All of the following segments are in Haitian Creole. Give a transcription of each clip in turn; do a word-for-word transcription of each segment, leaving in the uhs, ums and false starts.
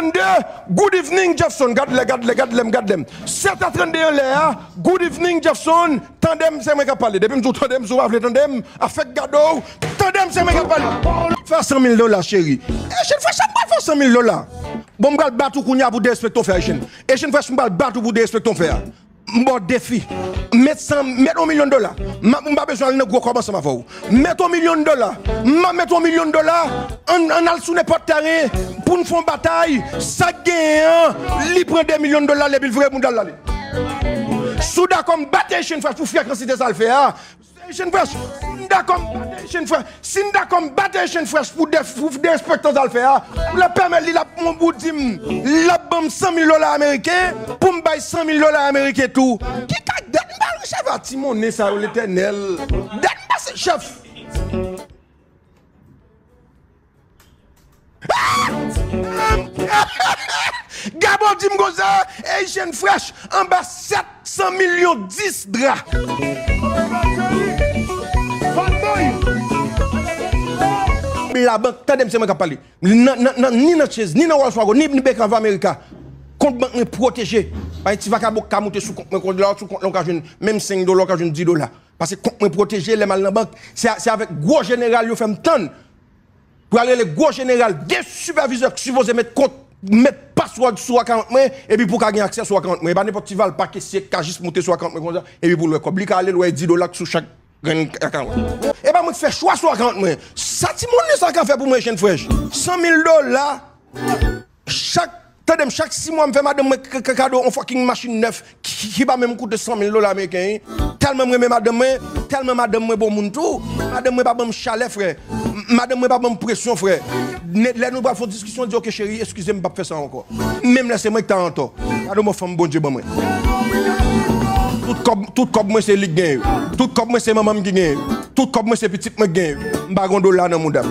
Trannde, good evening, Jefferson. Gad lè, gad lè, gad lè m, gad lè m. Sèt è trannde anlè a, good evening, Jefferson. Tande m, se mwen k ap pale. Depi m di w tande m, si w pa vle tande m, afèk gade w. Tande m, se mwen k ap pale. Fè san mil dola, cheri. Echenn Fresh, sa m pral fè san mil dola. Bon, m pral bat ou kounye a pou derespekte w fè a, Echenn. Echenn Fresh, m pral bat ou pou derespekte w fè a. M ba w defi. Met san, met yon milyon dola. M, m pa bezwen al nan gwo kòb ansanm avè w. Met yon milyon dola. M a met yon milyon dola. Ann, ann al sou nenpòt teren pou n fè yon batay. Sa k genyen an, li pran de milyon dola, epi l vire moun al ale. Si w dakò m bat Echenn Fresh pou frekansite sa l fè a, Echenn Fresh, si n dakò m bat Echenn Fresh, si n dakò m bat Echenn Fresh pou de, pou derespektan sa l fè a, m vle pèmèt li, l ap, mwen, ou di m, l ap ban m san mil dola ameriken, pou m bay san mil dola ameriken tou. Ki ka, dat m pa resevwa ti monnen sa yo, Letènèl. Dat m pase, chèf. Gabo di m konsa, Echenn Fresh anba sèt san milyon dis dra. Labank, tande m, se mwen k ap pale. Nan, nan, nan, ni nan Chase, ni nan Wells Fargo, ni, ni Bank of America. Kont bank mwen pwoteje. Pa gen ti vakabon k ka moute sou kont mwen, kont la, sou kont la, w ka jwenn menm senk dola, w ka jwenn dis dola. Paske kont mwen pwoteje, lè m al nan bank, se, se avèk gwo jeneral yo fè m tann. Pou al rele gwo jeneral, de sipèvizè k sipoze met kont, met password sou akawont mwen, epi pou w ka gen aksè sou akawont mwen. E pa nenpòt ti valpa kesye k ka jis moute sou akawont mwen konsa, epi pou l wè kòb. Li ka ale, l wè dis dola k sou chak grenn akawont. E pa mwen k fè chwa sou akawont mwen. Sa ti monnen sa ka fè pou mwen, Echenn Fresh? San mil dola. Chak, tande m, chak sis mwa m fè madanm mwen k-, k-, kado yon fucking machin nèf ki, ki pa menm koute san mil dola ameriken, wi. Tèlman m renmen madanm mwen, tèlman madanm mwen bon moun tou. Madanm mwen pa ban m chalè, frè. M-, madanm mwen pa ban m presyon, frè. Ne-, lè nou pral fè yon diskisyon, l di, "Ok, cheri, eskize m, m p ap fè sa ankò." Menm lè se mwen ki ta antò. Gade yon fanm Bondye ban mwen. Tout kòb, tout kòb mwen se li k genyen yo. Tout kòb mwen se manman m ki genyen yo. Tout kòb mwen se pitit mwen k genyen yo. M pa gen yon dola nan mouda m.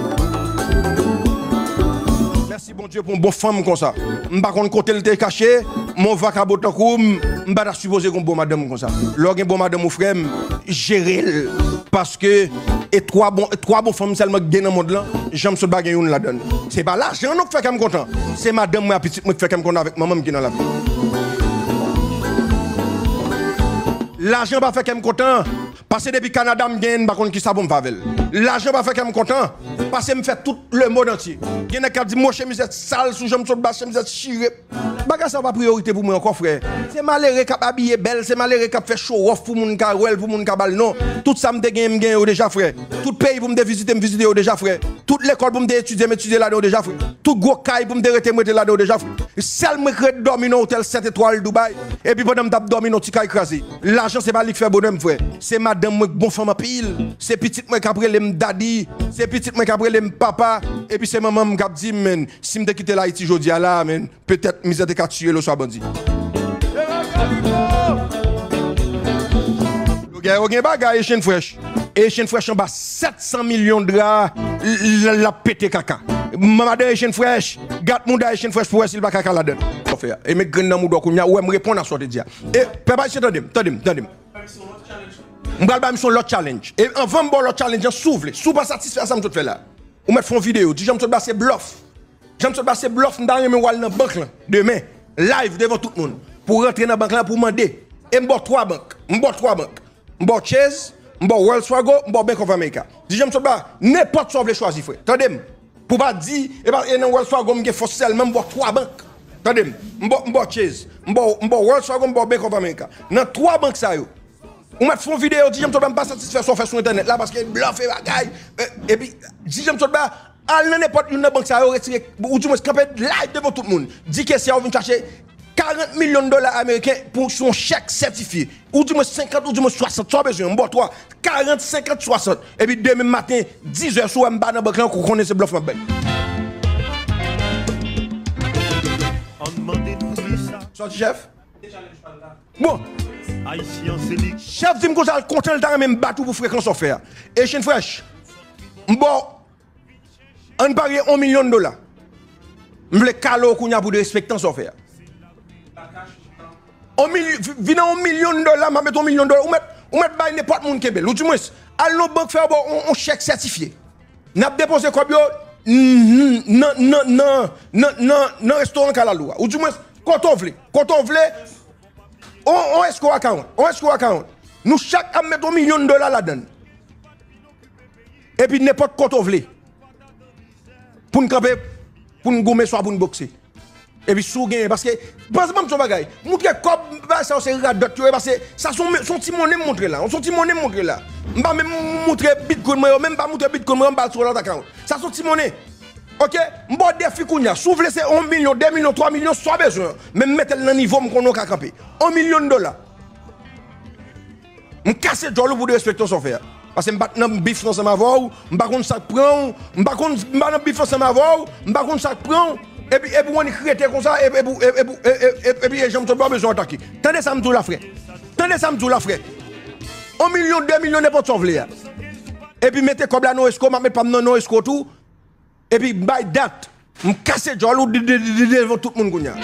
Mèsi Bondye pou yon bon fanm konsa. M pa konn kote l te kache, men yon vakabon tankou m, m pa ta sipoze gen yon bon madanm konsa. Lè w gen bon madanm ou, frè m, jere l. Paske e twa bon, twa bon fanm sèlman k gen nan mond lan, janm sot pa gen youn ladan l. Se pa lajan non k fè kè m kontan. Se madanm mwen ak pitit mwen k fè kè m kontan avèk manman m ki nan lavi. Lajan pa fè kè m kontan. Paske depi Kanada m genyen, m pa konn kisa pou m fè avè l. Lajan pa fè kè m kontan. Paske m fè tout lemonn antye. Gen nèg k ap di m, "Mwen, chemiz sal sou janm sot ba, chemiz chire." Bagay sa yo pa priyorite pou mwen ankò, frè. Se malere k ap abiye bèl, se malere k ap fè show off pou moun ka wè l, pou moun ka ba l non. Tout sa m te genyen, m genyen yo deja, frè. Tout peyi pou m te vizite, m vizite yo deja, frè. Tout lekòl pou m te etidye, m etidye ladan yo deja, frè. Tout gwo kay pou m te rete, m rete ladan yo deja, frè. Sèl mwen k ret dòmi nan otèl sèt etwal Dubai. Epi pandan m t ap dòmi nan ti kay kraze. Lajan se pa li k fè bonè m, frè. Se madanm mwen k bon fanm anpil. Se pitit mwen k ap rele m daddy. Se pitit mwen k ap rele m papa. Epi se manman m k ap di m, "Man, si m te kite l Ayiti jodi a la, man, petèt mizè te ka tiye l oswa bandi." Yo gen, yo gen bagay, Echenn Fresh. Echenn Fresh anba sèt san milyon dra, l-, l-, l ap pete kaka. Madan Echenn Fresh, gad mouda Echenn Fresh pou wè si l pa kaka ladan l. Sa w fè a. E met grenn nan mouda w kounye a, ou wè m reponn a sa w te di a. E, pèp ayisyen, tande m, tande m, tande m. M pral ba misye yon lòt challenge. E anvan m ba w lòt challenge an, si w vle, si w pa satisfè a sa m sot fè la, ou mèt fè yon videyo, di Jean Claude Bas se blòf. Jean Claude Bas se blòf, m ta renmen w al nan bank lan demen, live devan tout moun, pou w rantre nan bank lan, pou w mande. E m ba w twa bank, m ba w twa bank. M ba w Chase, m ba w Wells Fargo, m ba w Bank of America. Di Jean Claude Bas, nenpòt sa w vle chwazi, frè. Tande m. Pou w pa di, e pa, e nan Wells Fargo m gen fòs sèlman, m ba w twa bank. Tande m. M ba, m ba w Chase, m ba w, m ba w Wells Fargo, m ba w Bank of America. Nan twa bank sa yo, ou mèt fè yon videyo, di Jean Claude Bas m pa satisfè sa w fè sou entènèt la, paske blòf e bagay. E, epi, di Jean Claude Bas, al nan nenpòt youn nan bank sa yo, retire, ou di mwens kanpe live devan tout moun. Di kesye a ou vin chache karant milyon dola ameriken pou, sou yon chèk sètifye. Ou di mwens senkant, ou di mwens swasant, sa w bezwen, m ba w twa, karant, senkant, swasant. Epi demen maten, dizè, si w wè m pa nan bank lan, ou konnen se blòf m ap bay. Ann mande nou kisa. Sòti, chèf? Bon. Ayisyen se li. Chèf di m konsa, l kontan, l ta renmen m bat ou pou frekans w fè a. Echenn Fresh, m ba w, ann parye yon milyon dola. M vle kale w kounye a pou derespektan sa w fè a. Yon milyon, vi-, vin nan yon milyon dola, m ap met yon milyon dola. Ou mèt, ou mèt bay nenpòt moun kenbe l. Ou di mwens, al nan bank fè yo ba w yon, yon chèk sètifye. N ap depoze kòb yo, Mhm, nan, nan, nan, nan, nan, nan restoran Kalalou a. Ou di mwen, kote w vle, kote w vle, on, on escrow account, on escrow account. Nou chak ap met yon milyon dola ladan l. Epi nenpòt kote w vle. Pou n kanpe, pou n goumen, swa pou n bokse. Epi si w genyen, paske, panse ban m di yon bagay, moutre kòb, bagay sa yo se radòt yo ye, paske sa se yon, se yon ti monnen m moutre la, se yon ti monnen m moutre la. M pa menm moutre bitcoin mwen yo, menm pa moutre bitcoin mwen yo, m pa al sou lòt account. Sa se yon ti monnen. Oke, m ba w defi kounye a. Si w vle se yon milyon, de milyon, twa milyon, sa w bezwen an. Men m mete l nan nivo m konnen w ka kanpe. Yon milyon dola. M kase djòl ou pou derespekte w sa w fè a. Paske m pa t nan bif ansanm avè w, m pa konn sa k pran w, m pa konn, m pa nan bif ansanm avè w, m pa konn sa k pran w. Epi, epi w annik rete konsa, epi, epi, epi, epi, epi, epi e jan m sot ba w bezwen atake. Tande sa m di w la, frè. Tande sa m di w la, frè. Yon milyon, de milyon, nenpòt sa w vle a. Epi mete kòb la nan escrow, m ap met pa m nan nan escrow tou. Epi bay dat, m kase djòl ou de, de, de, de, devan tout moun kounye a.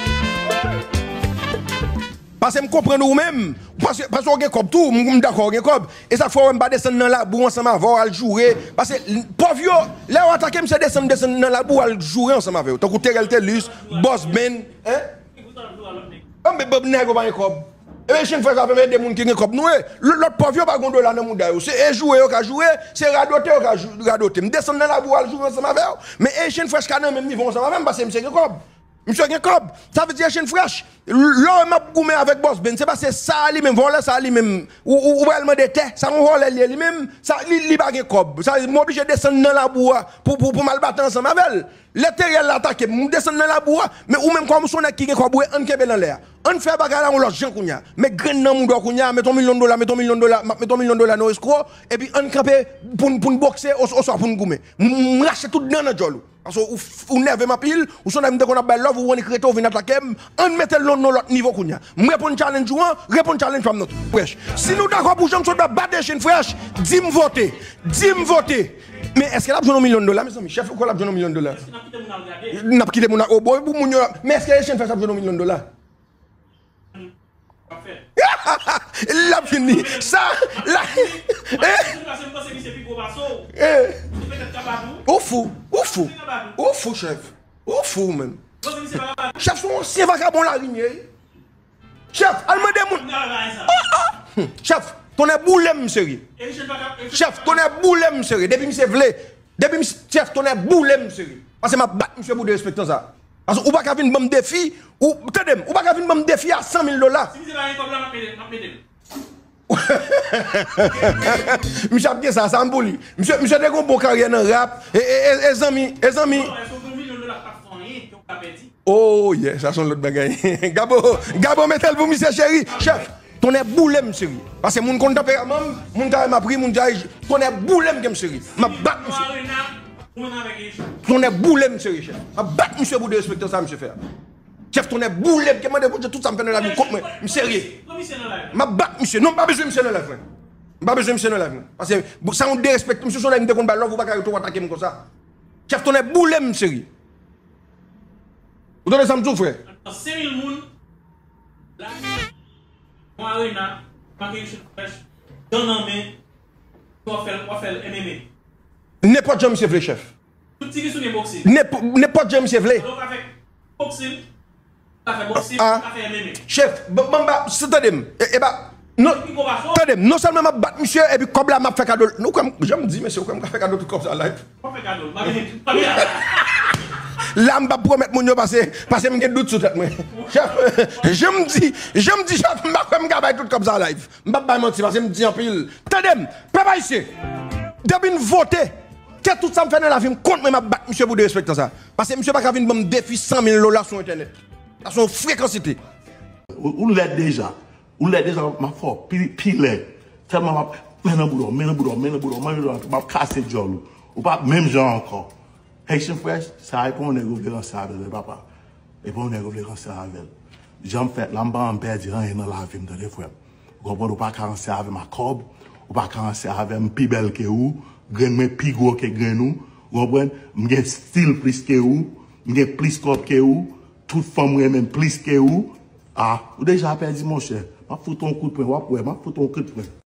Paske m konprann ou menm, paske, paske w gen kòb tou, m, m dakò w gen kòb. E sa k fè w wè m pa desann nan labou ansanm avè w al joure. Paske pòv yo, lè yo atake m, se desann, desann nan labou al joure ansanm avè yo. Tankou Terrell Thelus, Boss Ben, hein? Anben, bon, nèg yo pa gen kòb. E Echange Fresh la fè de moun ki gen kòb nou ye. Lòt, lòt pòv yo pa gen dola nan mouda yo. Se e joure yo ka joure, se radote yo ka jou-, radote. M desann nan labou al joure ansanm avè yo. Men Echange Fresh ka nan menm nivo ansanm avè m paske misye gen kòb. Misye gen kòb. Sa vle di Echange Fresh, lè w wè m ap goumen avèk Boss Ben, se paske sa a li menm, vòlè sa a li menm, ou, ou, ou pral mande tè. Sa yon vòlè li ye li menm, sa, li, li pa gen kòb. Sa, m oblije desann nan labou a pou, pou, pou m al batay ansanm avè l. Lè Terrell la atake m, m desann nan labou a, men ou menm kòm ou se yon nèg ki gen kòb, ou ann kenbe l anlè a. Ann fè bagay la yon lòt jan kounye a. Met grenn nan mouda w kounye a, met yon milyon dola, met yon milyon dola, m ap met yon milyon dola nan escrow, epi ann kanpe pou n, pou n bokse os-, oswa pou n goumen. M, m rache tout dan nan djòl ou. Paske ou, ou nève m anpil, ou se yon nèg m te konn ap bay love, ou annik rete, ou vin atake m. Ann mete l nan, nan lòt nivo kounye a. M reponn challenge ou an, reponn challenge pa m nan tou. Fresh. Si nou dakò pou jan m sot ap bat Echange Fresh, di m vote. Di m vote. Men èske l ap jwenn yon milyon dola, mezanmi? Chèf, ou kwè l ap jwenn yon milyon dola? Èske n ap kite moun al gade? N ap kite moun al, o, bon, pou moun yo, men èske Echange Fresh ap jwenn yon milyon dola? L ap fini. Sa, la, eh, ou fou, ou fou, ou fou, chèf. Ou fou, menm. Chèf, se yon ansyen vakabon lari m ye. Chèf, al mande moun. Oh, oh. Hmm. Chèf, tonnè boule m serye. Chèf, tonnè boule m serye. Depi misye vle, depi misye, chèf, tonnè boule m serye. Paske m ap bat misye pou derespektan sa. Paske ou pa ka vin ban m defi, ou, tande m, ou pa ka vin ban m defi a san mil dola. Si misye pa gen kòb la, m ap mete, m ap mete l. Misye ap gen sa, sa m pou li. Misye, misye te gon bon karyè nan rap. E, e, e, e zanmi, e zanmi. Non, èske yon milyon dola pa fè anyen ke w ka pèdi? Oh, yeah, sa se yon lòt bagay. Gabo, Gabo, mete l pou misye, cheri. Chèf, tonnè boule m, cheri. Paske moun konn tanperaman m, moun ta wè m ap ri, moun ta, tonnè boule m ke m cheri. M ap bat misye. Tonnè boule m, cheri, chèf. M ap bat misye pou derespektan sa misye fè a. Chèf, tonnè boule m, ke mande Bondye tout sa m fè nan lavi m kont mwen. M serye. M ap bat misye. Non, m pa bezwen misye nan live mwen. M pa bezwen misye nan live mwen. Paske sa yon derespektan. Misye se yon nèg m te konn bay love, ou pa ka rete w atake m konsa. Chèf, tonnè boule m, cheri. Ou tande sa m di w, frè? Antan senk mil moun, la, yon arena, pa gen Echange Fresh, dan nan men, w ap fè l, w ap fè l M M A. Nenpòt jan misye vle, chèf. Tout ti ki sou gen boxing. Nenpò-, nenpòt jan misye vle. Alò, w ka fè boxing, w ka fè boxing, ah, w ka fè M M A. Chèf, ban, ban m ba, si tande m. E, e ba, non, tande m, non sèlman m ap bat misye, epi kòb la m ap fè kado l. Nou kwè m, jan m di, mesye, ou kwè m ka fè kado tout kòb sa live? W ap fè kado l, m ap vini tout kòb la. La, m p ap pwomèt moun yo pase, pase m gen dout sou tèt mwen. Chèf, jan m di, jan m di, chèf, m pa kwè m ka bay tout kòb sa live. M p ap bay manti, pase m di anpil. Tande m, pèp ayisyen, depi n vote, ke tout sa m fè nan lavi m kont mwen, m ap bat misye pou derespektan sa. Pase misye pa ka vin ban m defi san mil dola sou entènèt. Sa se yon frekansite. Ou, ou lèd deja. Ou lèd deja, m ap fè w pi, pi lèd. Tèlman m ap, men nan bouda w, men nan bouda w, men nan bouda w, men nan bouda w, m ap kase djòl ou. Ou pa menm jan ankò. Haitian Fresh, sa e pa yon nèg ou vle ranse avè l, papa. E pa yon nèg ou vle ranse avè l. Jan m fèt la, m pa janm pèdi anyen nan lavi m, tande frè m. Ou konprann, ou pa ka ranse avè m ak kòb, ou pa ka ranse avè m pi bèl ke ou, grenn mwen pi gwo ke grenn ou, ou konprann, m gen stil plis ke ou, m gen plis kòb ke ou, tout fanm renmen m plis ke ou. Ah, ou deja pèdi, monchè. M ap fout ou yon kout pwen, w ap wè, m ap fout ou yon kout pwen.